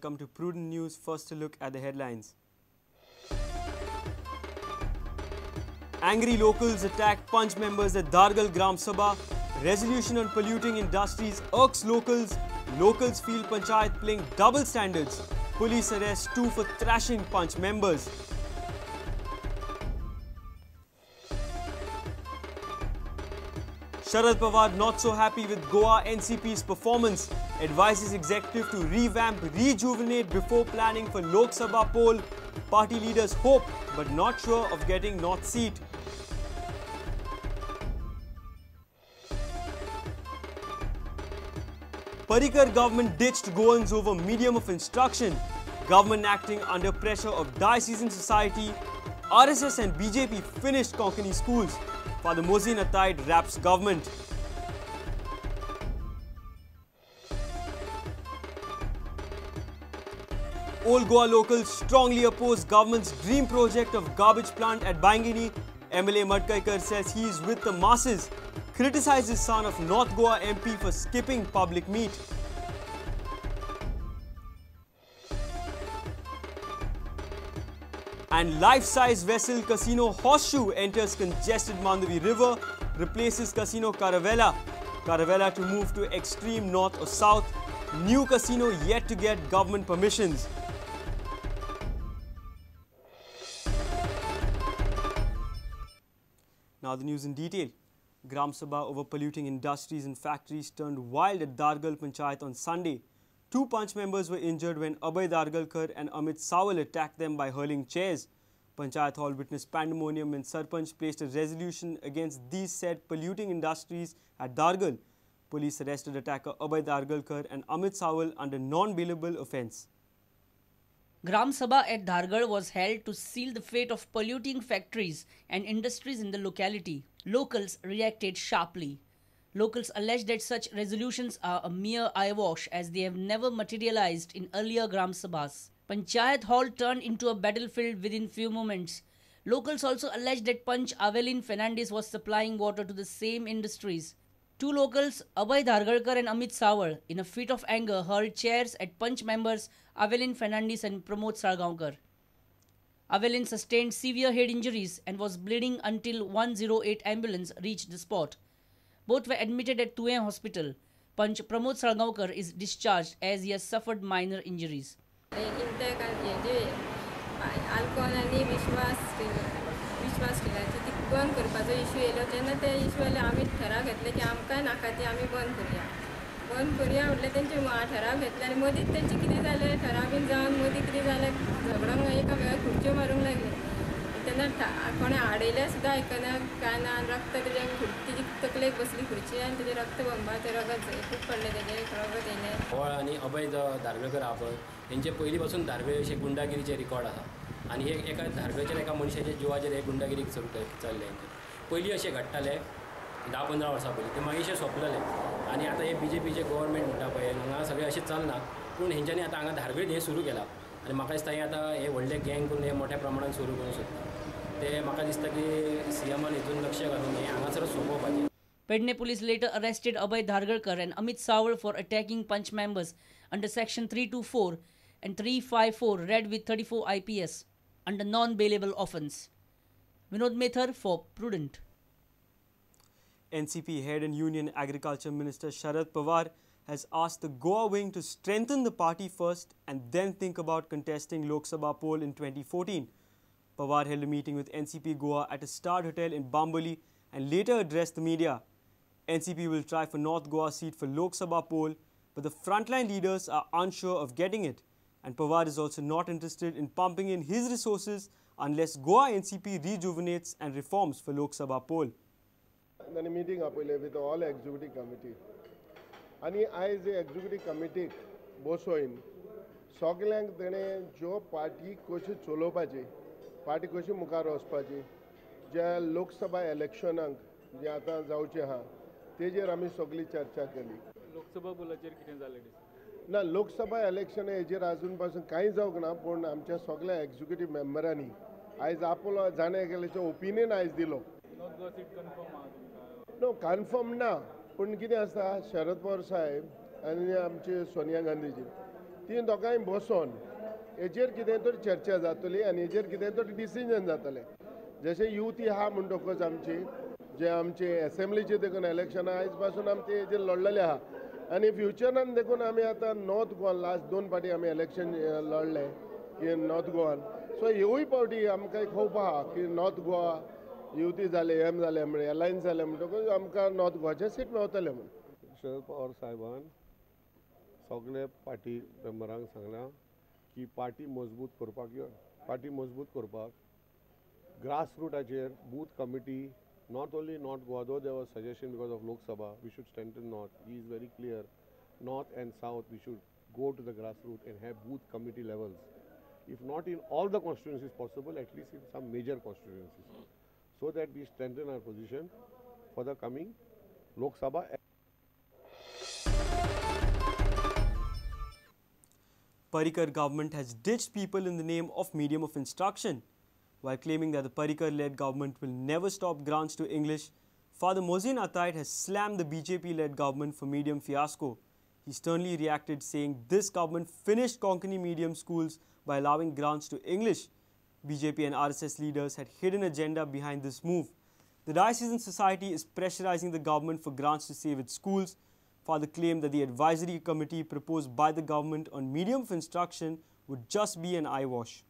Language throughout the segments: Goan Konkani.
Welcome to Prudent News. First, a look at the headlines. Angry locals attack Panch members at Dhargal Gram Sabha. Resolution on polluting industries irks locals. Locals feel Panchayat playing double standards. Police arrest 2 for thrashing Panch members. Sharad Pawar not so happy with Goa NCP's performance. Advises executive to revamp, rejuvenate before planning for Lok Sabha poll. Party leaders hope but not sure of getting North seat. Parrikar government ditched Goans over medium of instruction. Government acting under pressure of diocesan society. RSS and BJP finished Konkani schools. Father Mohsin Athaide raps government. Old Goa locals strongly oppose government's dream project of garbage plant at Baingini. MLA Madkaikar says he is with the masses. Criticizes son of North Goa MP for skipping public meet. And life-size vessel Casino Horseshoe enters congested Mandovi River, replaces Casino Caravela. Caravela to move to extreme north or south. New casino yet to get government permissions. Now the news in detail. Gram Sabha over polluting industries and factories turned wild at Dhargal Panchayat on Sunday. 2 Panch members were injured when Abhay Dhargalkar and Amit Sawal attacked them by hurling chairs. Panchayat Hall witnessed pandemonium when Sarpanch placed a resolution against these said polluting industries at Dhargal. Police arrested attacker Abhay Dhargalkar and Amit Sawal under non-bailable offence. Gram Sabha at Dhargal was held to seal the fate of polluting factories and industries in the locality. Locals reacted sharply. Locals alleged that such resolutions are a mere eyewash as they have never materialized in earlier Gram Sabhas. Panchayat Hall turned into a battlefield within few moments. Locals also alleged that Panch Avelin Fernandez was supplying water to the same industries. 2 locals, Abhay Dhargalkar and Amit Sawal, in a fit of anger, hurled chairs at Panch members Avelin Fernandez and Pramod Salgaonkar. Avelin sustained severe head injuries and was bleeding until 108 ambulance reached the spot. Both were admitted at Tuem Hospital. Panch Pramod Salgaonkar is discharged as he has suffered minor injuries. बंद करपाचो इशू येयलो तेन्ना ते इशू जाल्यार आमी ठराव घेतले की आमकां नाका ती आमी बंद करुया. बंद करुया म्हटल्यार तेंचे ठराव घेतले आनी मदींच तेंचें कितें जालें, ठराव बीन जावन मदीं कितें जालें, झगडोंक एकामेकाक खुर्च्यो मारूंक लागले. तेन्ना कोणें आडयल्यार सुद्दां आयकना कांय ना, आनी रक्त तेज्या तेजी तकलेक बसली खुर्ची आनी तेजें रक्त भंगपा तें रगत खूब पडलें, तेजें रगत येयलें. होळ आनी अभय धारगळकर आहा पळय, हेंचे पयलीं पासून धारगळे अशे गुंडागिरीचे रिकॉर्ड आसा आनी हे एका धारगळचेर एका मनशाच्या जिवाचेर हे गुंडागिरी सुरू चल्ले. पयलीं अशें घडटालें 10-15 वर्सां पयलीं, ते मागीर अशें सोंपलेलें. आनी आतां हे बीजेपीचें गव्हर्मेंट म्हणटा पळय हांगा सगळें अशें चलना, पूण हेंच्यांनी आतां हांगा धारगळीत हें सुरू केलां आनी म्हाका दिसता हें आतां हे व्हडलें गँग करून हे मोठ्या प्रमाणान सुरू करूंक सोदता. ते म्हाका दिसता की सीएमान हितून लक्ष घालून हें हांगासर सोंपोवपाचें. Pedne police later arrested Abhay Dhargalkar and Amit Sawal for attacking Panch members under section 324 and 354 read with 34 IPS under non-bailable offence. Vinod Methar for Prudent. NCP head and Union Agriculture Minister Sharad Pawar has asked the Goa wing to strengthen the party first and then think about contesting Lok Sabha poll in 2014. Pawar held a meeting with NCP Goa at a starred hotel in Bamboli and later addressed the media. NCP will try for North Goa seat for Lok Sabha poll, but the frontline leaders are unsure of getting it. And Pawar is also not interested in pumping in his resources unless Goa NCP rejuvenates and reforms for Lok Sabha poll. तांणी meeting आपयले with all executive committee आनी आयज एक्झिक्युटीव कमिटीक बसोवन सगल्यांक तेणें ज्यो पार्टी कशी चलोवपाची, पार्टी कशी मुखार वचपाची, ज्या लोकसभा इलेक्शनाक जे आतां जावचें आहा तेजेर आमी सगळी चर्चा केली. लोकसभा पोलाचेर कितें जालें? ना, लोकसभा इलेक्शन हेजेर आजून पासून कांय जावंक ना, पूण आमच्या सगळ्या एक्झिक्युटीव मेंबरांनी आयज आपलो जाणें केल्याचें ओपिनियन आयज दिलो. नो, कन्फर्म ना, पूण कितें आसा, शरद पवार साहेब आनी आमचे सोनिया गांधीजी ती दोगांय बसोन हेजेर कितें तरी चर्चा जातली आनी हेजेर कितें तरी डिसिजन जातलें. जशें युती आहा म्हणटकच आमची जे आमचे एसेंब्लीचे देखून इलेक्शनां आयज पासून आमी हेजेर लडलेले आहा आनी फ्युचरान देखून आमी आतां नॉर्थ गोवान लास्ट 2 फावटी आमी इलेक्शन लडले की नॉर्थ गोवान, सो ह्यूय फावटी आमकां एक होप आहा की नॉर्थ गोवा युती जाले एम जाले म्हणजे अलायन्स जाले म्हणटकूच आमकां नॉर्थ गोवाचे सीट मेवतले म्हूण. शरद पवार साहेबान सगळे पार्टी मेंबरांक सांगलां की पार्टी मजबूत करपाक, पार्टी मजबूत करपाक grass रुटाचेर booth committee, not only North Goa, though there was suggestion because of Lok Sabha we should strengthen north, he is very clear, north and south we should go to the grass root and have booth committee levels, if not in all the constituencies possible, at least in some major constituencies, so that we strengthen our position for the coming Lok Sabha. Parrikar government has ditched people in the name of medium of instruction. While claiming that the Parrikar-led government will never stop grants to English, Father Mozin Athaide has slammed the BJP-led government for medium fiasco. He sternly reacted, saying this government finished Konkani medium schools by allowing grants to English. BJP and RSS leaders had hidden agenda behind this move. The Diocesan Society is pressurizing the government for grants to save its schools. Father claimed that the advisory committee proposed by the government on medium of instruction would just be an eyewash.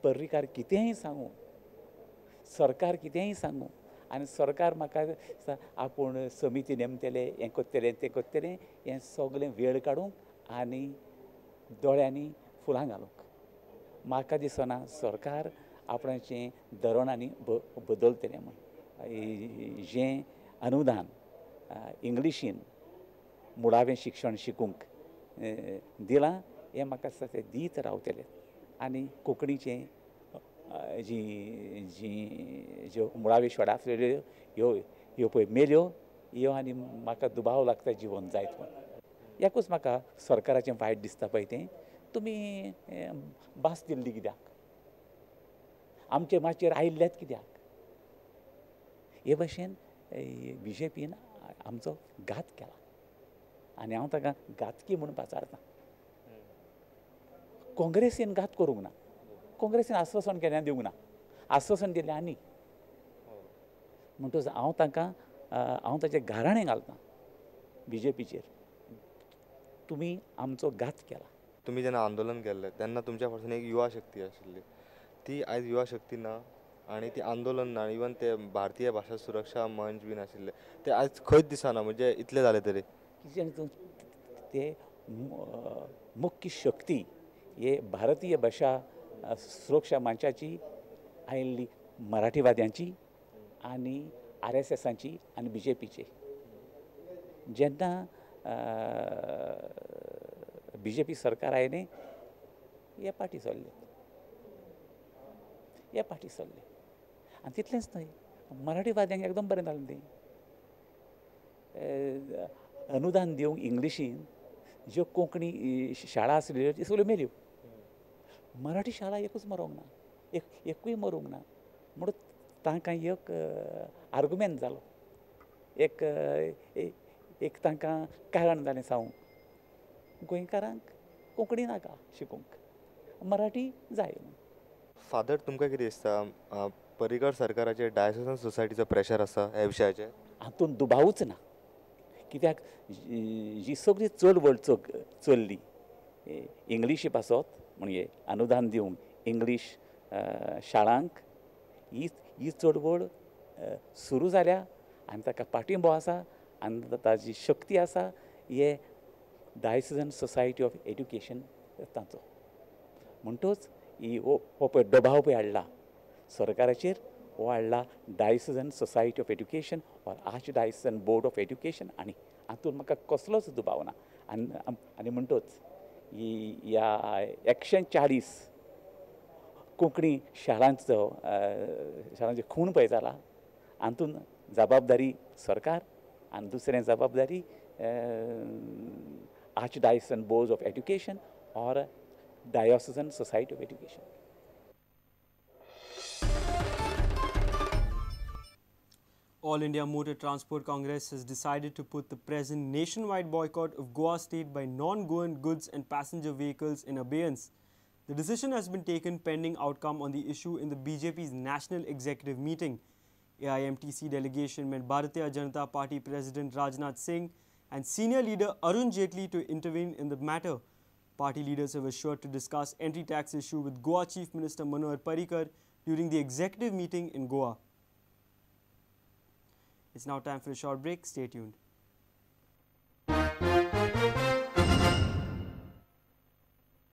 Parrikar कितेंय सांगू, सरकार कितेंय सांगू, आनी सरकार म्हाका आपूण समिती नेमतले, हें करतलें तें करतलें, हें सगळें वेळ काडूंक आनी दोळ्यांनी फुलां घालूंक म्हाका दिसना सरकार आपणाचें धोरणांनी बदलतलें म्हूण. जें अनुदान इंग्लिशीन मुळावें शिक्षण शिकूंक दिलां हें म्हाका दिसता तें दीत रावतलें आनी कोंकणीचें जी जी ज्यो मुळाव्यो शाळा आसलेल्यो ह्यो ह्यो पळय मेल्यो ह्यो आनी म्हाका दुबाव लागता जिवन जायत म्हूण. एकूच म्हाका सरकाराचें वायट दिसता पळय तें तुमी भास दिल्ली कित्याक, आमचे माचयेर आयिल्लेच कित्याक. हे भशेन बी जे पीन आमचो घात केला आनी हांव ताका घातकी म्हूण पाचारतां. काँग्रेसीन घात करूंक ना, काँग्रेसीन आश्वासन केन्ना दिवंक ना, आश्वासन दिलें आनी म्हणटकच हांव तांकां हांव ताचें गाराणें घालतां बी जे पीचेर, तुमी आमचो घात केला. तुमी जेन्ना आंदोलन केल्लें तेन्ना तुमच्या पासून एक युवा शक्ती आशिल्ली, ती आयज युवा शक्ती ना आनी ती आंदोलन ना, इवन ते भारतीय भाशा सुरक्षा मंच बीन आशिल्ले ते आयज खंयच दिसना, म्हणजे इतलें जालें तरी कितें ते मुख्य शक्ती हे भारतीय भाशा सुरक्षा मंचाची आयिल्ली मराठीवाद्यांची आनी आर एस एसांची आनी बी जे पीची. जेन्ना बी जे पी सरकार आयलें हे पाटी सरले, हे पाटी सरले आनी तितलेंच न्हय मराठीवाद्यांक एकदम बरें जालें तें अनुदान दिवंक इंग्लिशीन ज्यो कोंकणी शाळा आसल्यो त्यो सगळ्यो मेल्यो, मराठी शाळा एकूच मरोंक ना, एक एकूय मरूंक ना. म्हणून तांकां एक आर्गुमेंट जालो, एक एक तांकां कारण जालें सांगूंक गोंयकारांक कोंकणी नाका शिकूंक, मराठी जाय. फादर, तुमकां कितें दिसता पर्रीकर सरकाराचेर डायसेसन सोसायटीचो प्रेशर आसा ह्या विशयाचेर? हातूंत दुबावूच ना, कित्याक जी सगळी चळवळ चल्ली इंग्लिशी पासत म्हणजे अनुदान दिवंक इंग्लीश शाळांक, ही ही चळवळ सुरू जाल्या आनी ताका पाठिंबो आसा आनी ताजी शक्ती आसा हे डायसेसन सोसायटी ऑफ एड्युकेशन तांचो. म्हणटूच ही हो पळय दबाव पळय हाडला सरकाराचेर, हो हाडला diocesan society of education or archdiocesan board of education, आनी हातूंत म्हाका कसलोच दुबाव ना. आनी आनी म्हणटूच ही ह्या 140 कोंकणी शाळांचो शाळांचे खूण पळय जाला, हातूंत जबाबदारी सरकार आनी दुसरें जबाबदारी archdiocesan board of education or diocesan society of education. All All India Motor Transport Congress has decided to put the present nationwide boycott of Goa state by non-Goan goods and passenger vehicles in abeyance. The decision has been taken pending outcome on the issue in the BJP's national executive meeting. AIMTC delegation met Bharatiya Janata Party President Rajnath Singh and senior leader Arun Jaitley to intervene in the matter. Party leaders have assured to discuss entry tax issue with Goa Chief Minister Manohar Parrikar during the executive meeting in Goa. It's now time for a short break. Stay tuned.